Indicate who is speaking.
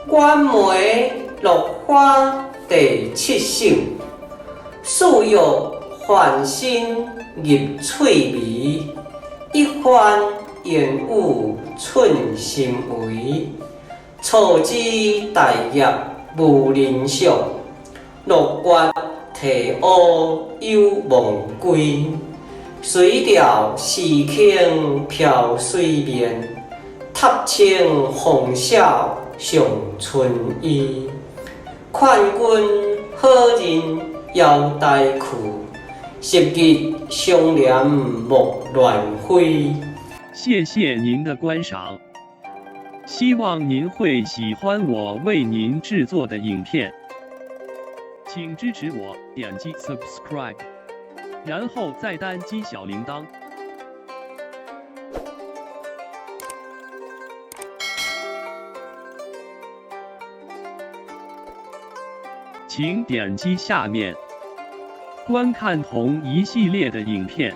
Speaker 1: 官媒落花第七首，四玉翻身入翠微，一番言语寸心微。粗枝大叶无人惜，落月啼乌有梦归。随调时空飘水面，塔青风痟上春衣。劝君好人犹待去，昔日相念莫乱飞。
Speaker 2: 谢谢您的观赏，希望您会喜欢我为您制作的影片，请支持我点击 subscribe，然后再单击小铃铛。请点击下面观看同一系列的影片。